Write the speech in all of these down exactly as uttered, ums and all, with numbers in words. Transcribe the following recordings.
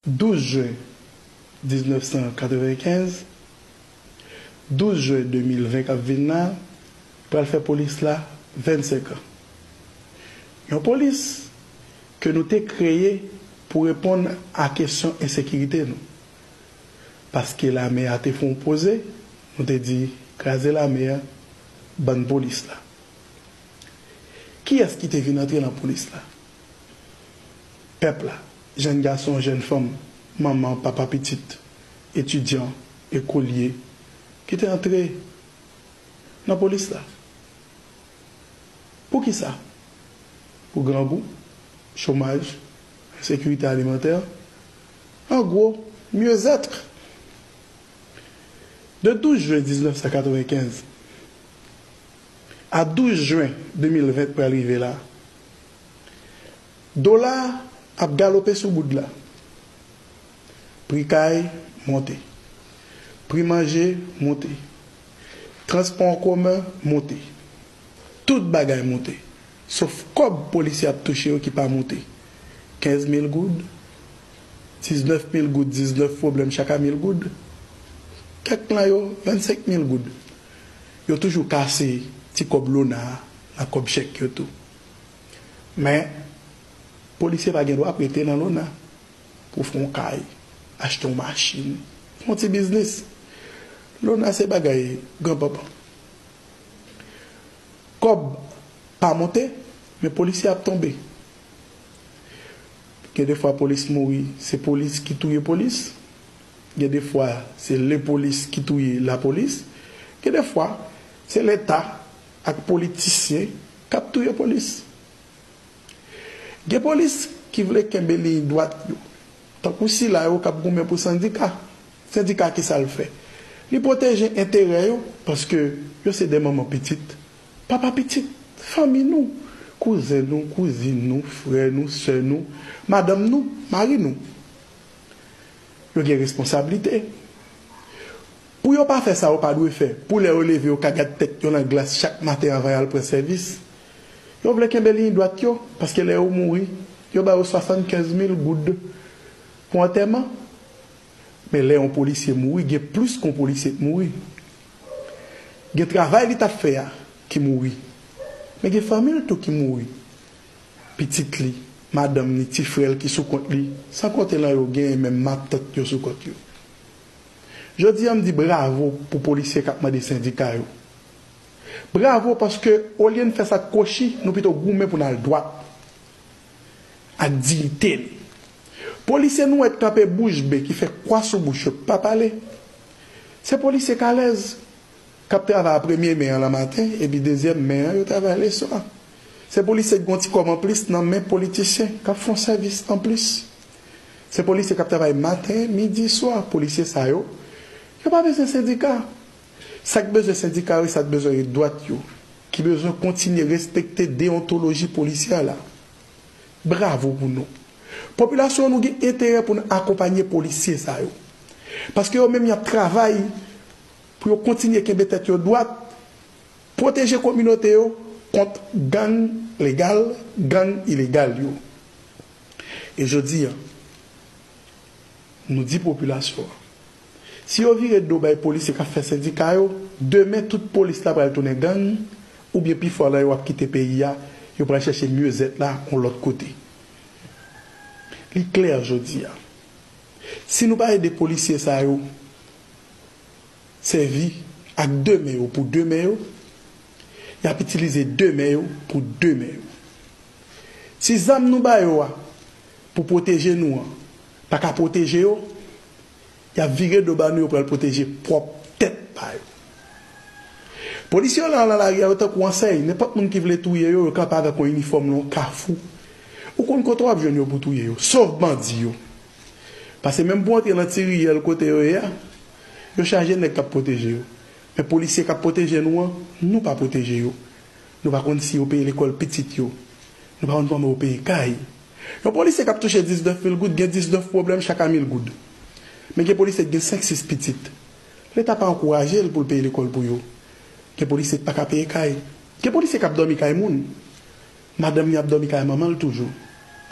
Douz jen diznèf san katrevenkenz, douz jen de mil ven k ap vin la, pral fè polis la vennsenk an. Yon polis ke nou te kreye pou reponn a kesyon ensekirite nou. Paske lame a te fè yon poze, nou te di, "Kraze lame a, ban n polis la." Kiyès ki te vin antre nan polis la? Pèp la, jèn gason, jèn fanm, manman, papa pitit, etidyan, ekolye, ki te antre nan polis la. Poukisa? Pou grangou, chomaj, ensekirite alimantè, an gwo, mieux-être. De douz jen diznèf san katrevenkenz a douz jen de mil ven pral rive la, dola ap galope sou goud la. Pri kay monte. Pri manje monte. Transpò an komen monte. Tout bagay monte. Sof kòb polisye ap touche yo ki pa monte. Kenz mil goud, diznèf mil goud, diznèf pwoblèm chak a mil goud. Kèk nan yo, vennsenk mil goud. Yo toujou kase ti kòb lona a nan kòb chèk yo tou. Men, polisye pa gen dwa prete nan lona pou fè yon kay, achte yon machin, fè yon ti biznis. Lona se bagay granpanpan. Kòb pa monte, men polisye ap tonbe. Gen de fwa polis mouri, se polis ki touye polis. Gen de fwa, se lepolis ki touye lapolis. Gen de fwa, se leta ak politisyen k ap touye polis. Gen polis ki vle kenbe liy dwat yo, tankou sila yo k ap goumen pou sendika. Sendika, ki sa l fè? Li pwoteje enterè yo, paske yo se de manman pitit, papa pitit, fanmi nou, kouzen nou, kouzin nou, frè nou, sè nou, madanm nou, mari nou. Yo gen responsablite. Pou yo pa fè sa yo pa dwe fè, pou lè yo leve yo ka gad tèt yo nan glas chak maten anvan y al pran sèvis. Yo vle kenbe liy dwat yo, paske lè yo mouri, yo ba yo swasannkenz mil goud pou antèman. Men lè yon polisye mouri, gen plis ke yon polisye k mouri. Gen travay li t ap fè a ki mouri. Men gen fanmi l tou ki mouri. Pitit li, madanm li, ti frè l ki sou kont li, san konte lan yo genyen menm matant yo sou kont yo. Jodi a, m di bravo pou polisye k ap mande sendika yo. Bravo, paske olye n fè sa k kwochi, nou pito goumen pou n al dwat ak diyite n. Polisye nou wè k kanpe bouch be, ki fè kwa sou bouch yo, k pa pale, se polisye k alèz, k ap travay a premye men an lanmaten, epi dezyèm men an, yo travay leswa. Se polisye k gen yon ti kòb anplis nan men politisyen, k ap fè yon sèvis anplis. Se polisye k ap travay maten, midi, swa. Polisye sa yo, yo pa bezwen sendika. Sa k bezwen sendika yo, e sa k bezwen dwat yo, ki bezwen kontinye respekte deyontoloji polisyè la. Bravo pou nou. Popilasyon an, nou gen enterè pou n akonpanye polisye sa yo. Paske yo menm y ap travay pou yo kontinye kenbe tèt yo dwat, pwoteje kominote yo kont gang legal, gang ilegal yo. E jodi a, nou di popilasyon an, si yo vire do bay polisye k ap fè sendika yo, demen tout polis la pral tounen gang, oubyen pifò nan yo ap kite peyi a, yo pral chèche myezèt la yon lòt kote. Li klè jodi a. Si nou pa ede polisye sa yo sèvi ak de men yo pou de men yo, y ap itilize de men yo pou de men yo. Si zam nou ba yo a pou pwoteje nou an pa ka pwoteje yo, y ap vire do ba nou, yo pral pwoteje pwòp tèt pa yo. Polisye yo la nan lari a, yo tankou ansèy, nenpòt moun ki vle touye yo, yo kanpe avèk yon inifòm nan yon kafou. Ou konn kote w ap jwenn yo pou touye yo, sof bandi yo. Paske menm pou antre nan ti riyèl kote yo ye a, yo chaje nèg k ap pwoteje yo. Men polisye k ap pwoteje nou an, nou pa pwoteje yo. Nou pa konn si yo peye lekòl pitit yo. Nou pa konn kòman yo peye kay. Yon polisye k ap touche diznèf mil goud gen diznèf pwoblèm chak a mil goud. Men gen polisye ki gen senk sis pitit. Leta pa ankouraje l pou l peye lekòl pou yo. Gen polisye ki pa ka peye kay. Gen polisye k ap dòmi kay moun. Madanm li ap dòmi kay manman l toujou.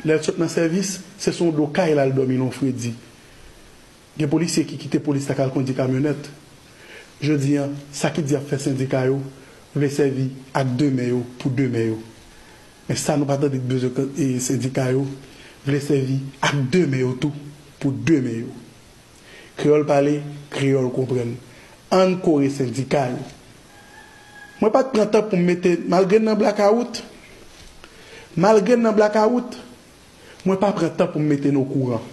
Lè l sot nan sèvis, se sou yon do kay l al dòmi nan yon fredi. Gen polisye ki kite polis la k al kondi kamyonèt. Jodi a, sa ki di ap fè sendika yo vle sèvi ak de men yo pou de men yo. Men sa nou pa tande k bezwen e sendika yo vle sèvi ak de men yo tou pou de men yo. Kreyòl pale, kreyòl konprann. Ann kore sendika yo. Mwen pa t pran tan pou m mete, malgre n nan blakawout, malgre n nan blakawout, mwen pa pran tan pou m mete n okouran.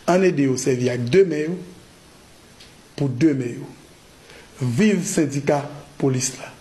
Ann ede yo sèvi ak de men yo pou de men yo. Viv sendika polis la.